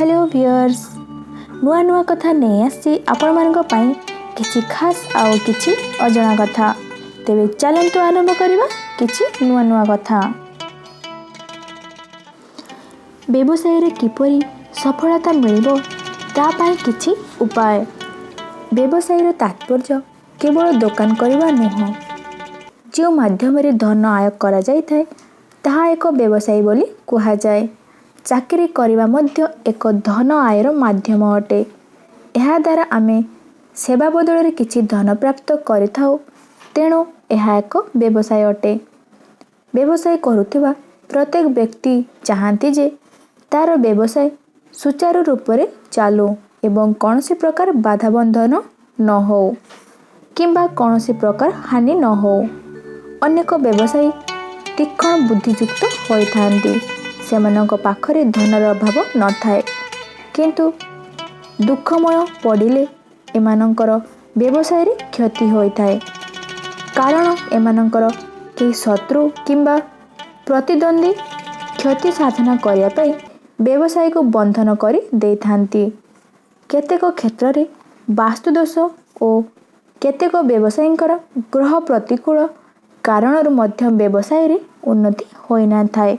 Hello viewers, ନୂଆ ନୂଆ କଥା ନେଇ ଆସିଛି ଆପଣମାନଙ୍କ ପାଇଁ, କିଛି ଖାସ୍ ଆଉ କିଛି ଅଜଣା କଥା। ତେବେ ଚାଲନ୍ତୁ ଆରମ୍ଭ କରିବା କିଛି ନୂଆ ନୂଆ କଥା। ବ୍ୟବସାୟରେ କିପରି ସଫଳତା ମିଳିବ, ତା ପାଇଁ କିଛି ଉପାୟ। ବ୍ୟବସାୟର ତାତ୍ପର୍ଯ୍ୟ କେବଳ ଦୋକାନ କରିବା ନୁହଁ। ଯେଉଁ ମାଧ୍ୟମରେ ଧନ ଆୟ କରାଯାଇଥାଏ, ତାହା ଏକ ବ୍ୟବସାୟ ବୋଲି କୁହାଯାଏ। ଚାକିରି କରିବା ମଧ୍ୟ ଏକ ଧନ ଆୟର ମାଧ୍ୟମ ଅଟେ। ଏହାଦ୍ୱାରା ଆମେ ସେବା ବଦଳରେ କିଛି ଧନ ପ୍ରାପ୍ତ କରିଥାଉ। ତେଣୁ ଏହା ଏକ ବ୍ୟବସାୟ ଅଟେ। ବ୍ୟବସାୟ କରୁଥିବା ପ୍ରତ୍ୟେକ ବ୍ୟକ୍ତି ଚାହାନ୍ତି ଯେ ତା'ର ବ୍ୟବସାୟ ସୁଚାରୁ ରୂପରେ ଚାଲୁ ଏବଂ କୌଣସି ପ୍ରକାର ବାଧାବନ୍ଧନ ନ ହେଉ କିମ୍ବା କୌଣସି ପ୍ରକାର ହାନି ନ ହେଉ। ଅନେକ ବ୍ୟବସାୟୀ ତୀକ୍ଷ୍ଣ ବୁଦ୍ଧିଯୁକ୍ତ ହୋଇଥାନ୍ତି। ସେମାନଙ୍କ ପାଖରେ ଧନର ଅଭାବ ନଥାଏ, କିନ୍ତୁ ଦୁଃଖମୟ ପଡ଼ିଲେ ଏମାନଙ୍କର ବ୍ୟବସାୟରେ କ୍ଷତି ହୋଇଥାଏ। କାରଣ ଏମାନଙ୍କର କେହି ଶତ୍ରୁ କିମ୍ବା ପ୍ରତିଦ୍ୱନ୍ଦ୍ୱୀ କ୍ଷତି ସାଧନ କରିବା ପାଇଁ ବ୍ୟବସାୟକୁ ବନ୍ଧନ କରି ଦେଇଥାନ୍ତି। କେତେକ କ୍ଷେତ୍ରରେ ବାସ୍ତୁଦୋଷ ଓ କେତେକ ବ୍ୟବସାୟୀଙ୍କର ଗ୍ରହ ପ୍ରତିକୂଳ କାରଣରୁ ମଧ୍ୟ ବ୍ୟବସାୟରେ ଉନ୍ନତି ହୋଇନଥାଏ।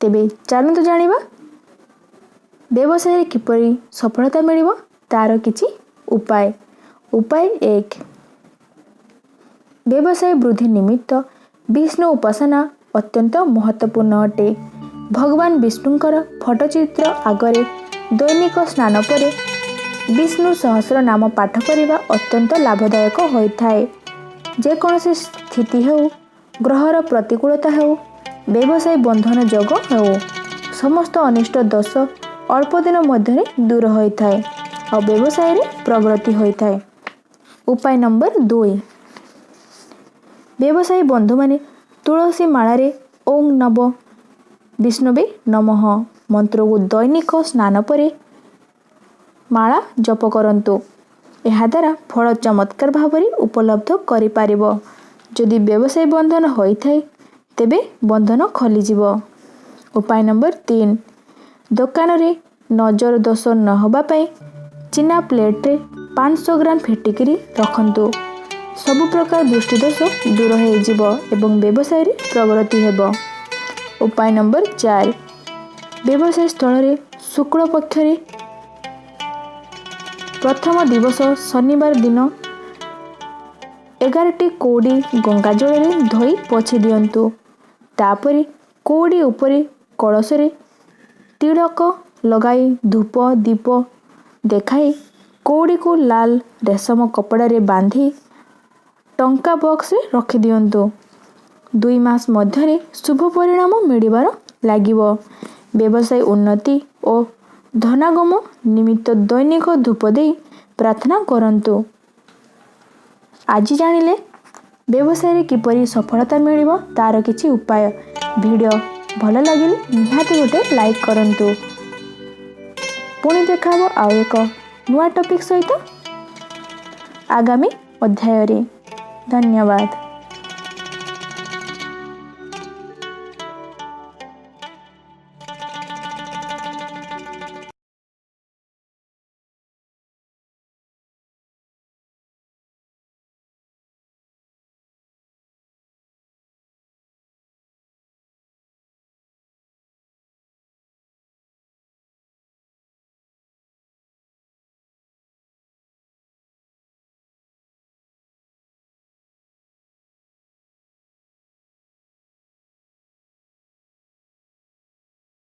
ତେବେ ଚାଲନ୍ତୁ ଜାଣିବା ବ୍ୟବସାୟରେ କିପରି ସଫଳତା ମିଳିବ, ତା'ର କିଛି ଉପାୟ। ଉପାୟ 1, ବ୍ୟବସାୟ ବୃଦ୍ଧି ନିମିତ୍ତ ବିଷ୍ଣୁ ଉପାସନା ଅତ୍ୟନ୍ତ ମହତ୍ତ୍ୱପୂର୍ଣ୍ଣ ଅଟେ। ଭଗବାନ ବିଷ୍ଣୁଙ୍କର ଫଟୋଚିତ୍ର ଆଗରେ ଦୈନିକ ସ୍ନାନ ପରେ ବିଷ୍ଣୁ ସହସ୍ର ନାମ ପାଠ କରିବା ଅତ୍ୟନ୍ତ ଲାଭଦାୟକ ହୋଇଥାଏ। ଯେକୌଣସି ସ୍ଥିତି ହେଉ, ଗ୍ରହର ପ୍ରତିକୂଳତା ହେଉ, ବ୍ୟବସାୟ ବନ୍ଧନ ଯୋଗ ହେଉ, ସମସ୍ତ ଅନିଷ୍ଟ ଦୋଷ ଅଳ୍ପ ଦିନ ମଧ୍ୟରେ ଦୂର ହୋଇଥାଏ ଆଉ ବ୍ୟବସାୟରେ ପ୍ରଗତି ହୋଇଥାଏ। ଉପାୟ ନମ୍ବର 2, ବ୍ୟବସାୟୀ ବନ୍ଧୁମାନେ ତୁଳସୀ ମାଳାରେ ଓଁ ନବ ବିଷ୍ଣବେ ନମଃ ମନ୍ତ୍ରକୁ ଦୈନିକ ସ୍ନାନ ପରେ ମାଳା ଜପ କରନ୍ତୁ। ଏହାଦ୍ୱାରା ଫଳ ଚମତ୍କାର ଭାବରେ ଉପଲବ୍ଧ କରିପାରିବ। ଯଦି ବ୍ୟବସାୟ ବନ୍ଧନ ହୋଇଥାଏ, ତେବେ ବନ୍ଧନ ଖୋଲିଯିବ। ଉପାୟ ନମ୍ବର 3, ଦୋକାନରେ ନଜର ଦୋଷ ନ ହେବା ପାଇଁ ଚିନା ପ୍ଲେଟ୍ରେ 500 ଗ୍ରାମ ଫିଟିକିରି ରଖନ୍ତୁ। ସବୁ ପ୍ରକାର ଦୃଷ୍ଟିଦୋଷ ଦୂର ହୋଇଯିବ ଏବଂ ବ୍ୟବସାୟରେ ପ୍ରଗତି ହେବ। ଉପାୟ ନମ୍ବର 4, ବ୍ୟବସାୟ ସ୍ଥଳରେ ଶୁକ୍ଳ ପକ୍ଷରେ ପ୍ରଥମ ଦିବସ ଶନିବାର ଦିନ 11ଟି କଉଡ଼ି ଗଙ୍ଗା ଜଳରେ ଧୋଇ ପୋଛି ଦିଅନ୍ତୁ। ତାପରେ କଉଡ଼ି ଉପରେ କଳସରେ ତିଳକ ଲଗାଇ ଧୂପ ଦୀପ ଦେଖାଇ କଉଡ଼ିକୁ ଲାଲ ରେଶମ କପଡ଼ାରେ ବାନ୍ଧି ଟଙ୍କା ବକ୍ସରେ ରଖିଦିଅନ୍ତୁ। 2 ମାସ ମଧ୍ୟରେ ଶୁଭ ପରିଣାମ ମିଳିବାର ଲାଗିବ। ବ୍ୟବସାୟ ଉନ୍ନତି ଓ ଧନାଗମ ନିମିତ୍ତ ଦୈନିକ ଧୂପ ଦେଇ ପ୍ରାର୍ଥନା କରନ୍ତୁ। ଆଜି ଜାଣିଲେ ବ୍ୟବସାୟରେ କିପରି ସଫଳତା ମିଳିବ, ତା'ର କିଛି ଉପାୟ। ଭିଡ଼ିଓ ଭଲ ଲାଗିଲେ ନିହାତି ଗୋଟେ ଲାଇକ୍ କରନ୍ତୁ। ପୁଣି ଦେଖା ହେବ ଆଉ ଏକ ନୂଆ ଟପିକ୍ ସହିତ ଆଗାମୀ ଅଧ୍ୟାୟରେ। ଧନ୍ୟବାଦ।